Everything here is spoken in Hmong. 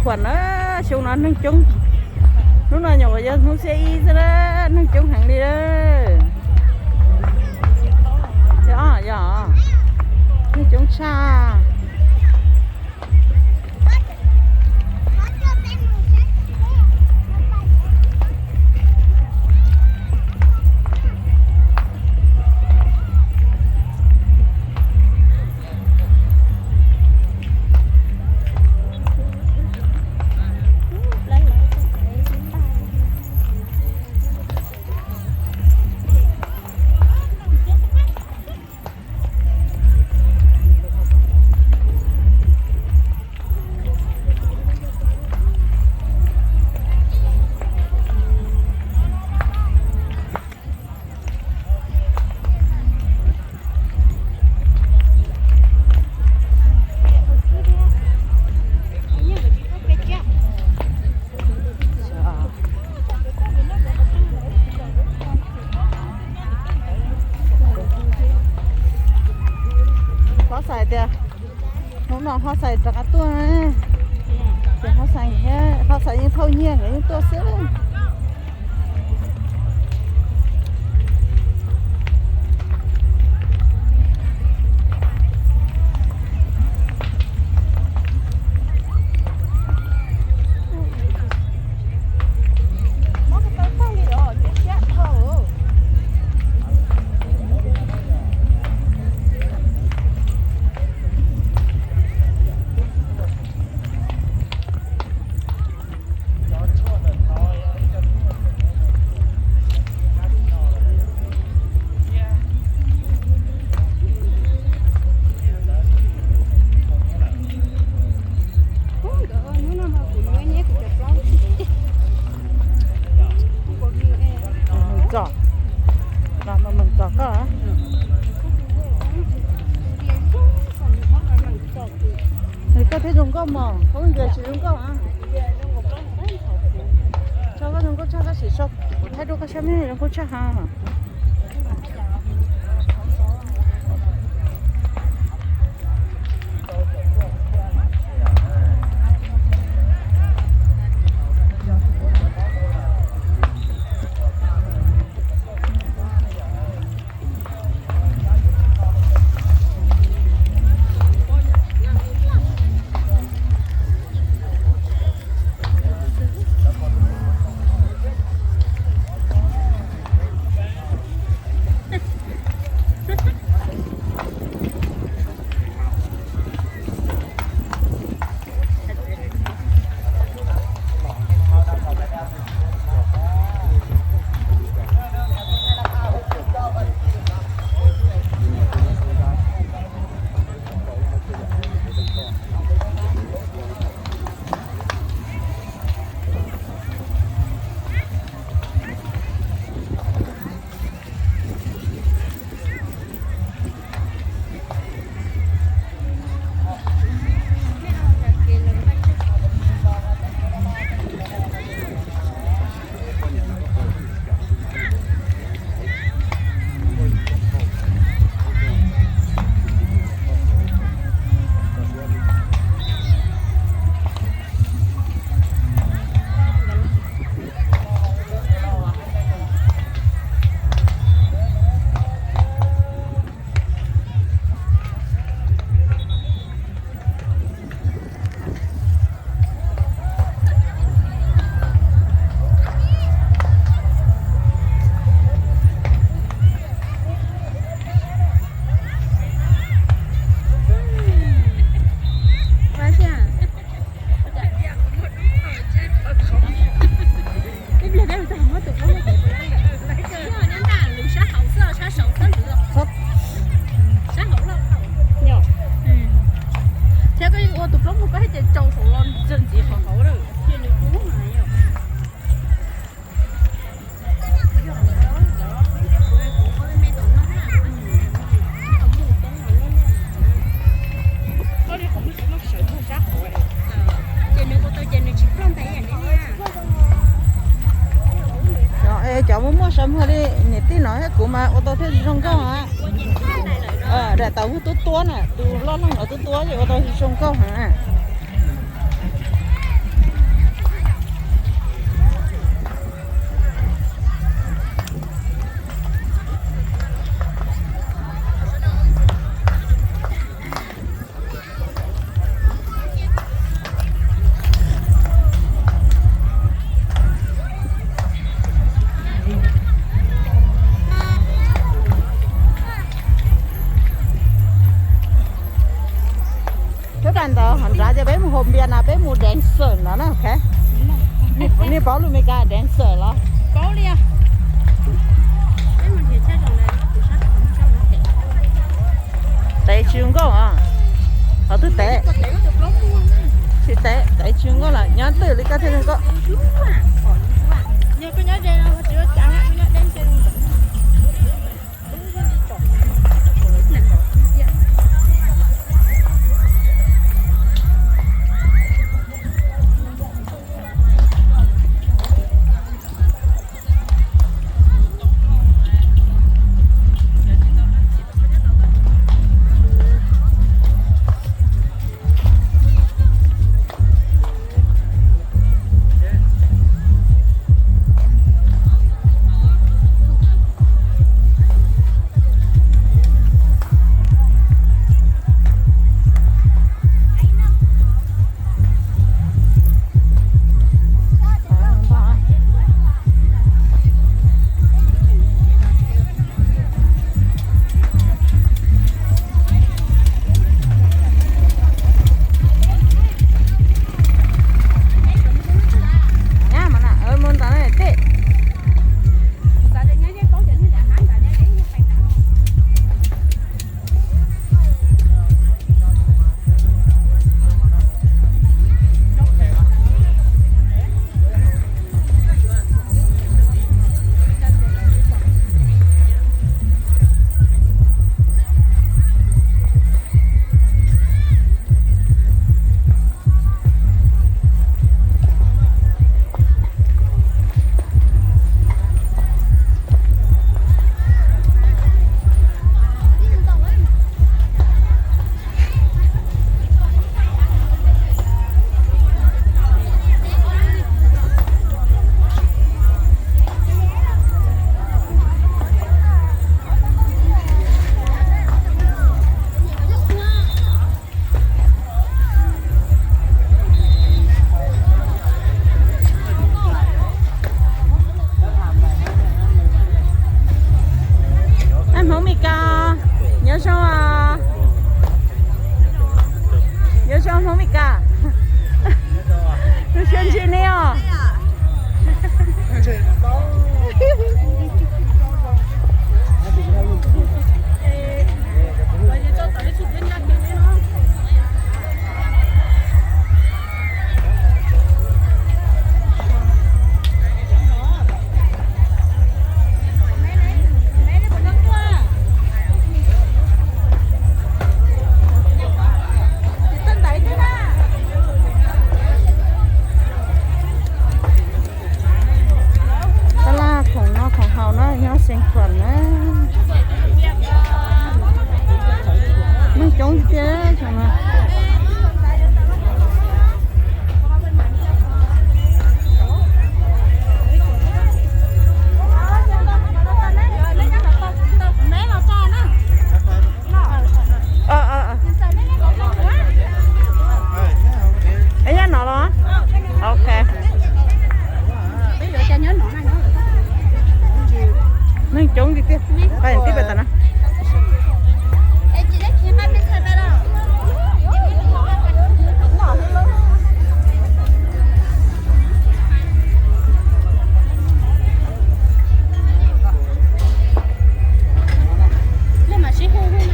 Khuam na, xyoo no neeg coob, hnub no nyuam qhuav yog hnub xiab ib xwb na, neeg coob heev li. Yog, yog, neeg coob tshaj. Hlob Xais tias hnub no Hlob Xais rov qab tuaj, ces Hlob Xais, Hlob Xais yeej thauj nyiaj nkawd yeej tuaj xwb. Txom, no mas txom koj. Koj thiaj zoo nkauj mog, koj ua ntxias tsis zoo nkauj. Tso koj zoo nkauj tshaj koj sim so, kuv thaij rau koj saib me zoo nkauj tshaj ha. Thiab koj yeej ua tus plaub mus koj thiaj ces tsau saum los ntxiv ntxiv hauv hauv lawm. Ces nws ua tau ces nws tsis ploj ntais ib yam li. Cov muaj muaj saw muag li niam tij no thiab kuv mas ua tau thiaj zoo nkauj. Daim tau muaj tub tuab na, tus loj leeg no tub tuab ces ua tau zoo nkauj heev na. Ntawd hov nrad ces peb mus haus npias no peb mus dancer no na. Nej paub lus Meskas dancer los? Tev tsis zoo nkauj os. Qhov twg tev? Tsis tev, tev tsis zoo nkauj lawm, nyob twj ywm li koj thiaj zoo nkauj. Hmoob Mes Kas, nyob zoo, nyob zoo Hmoob Mes Kas.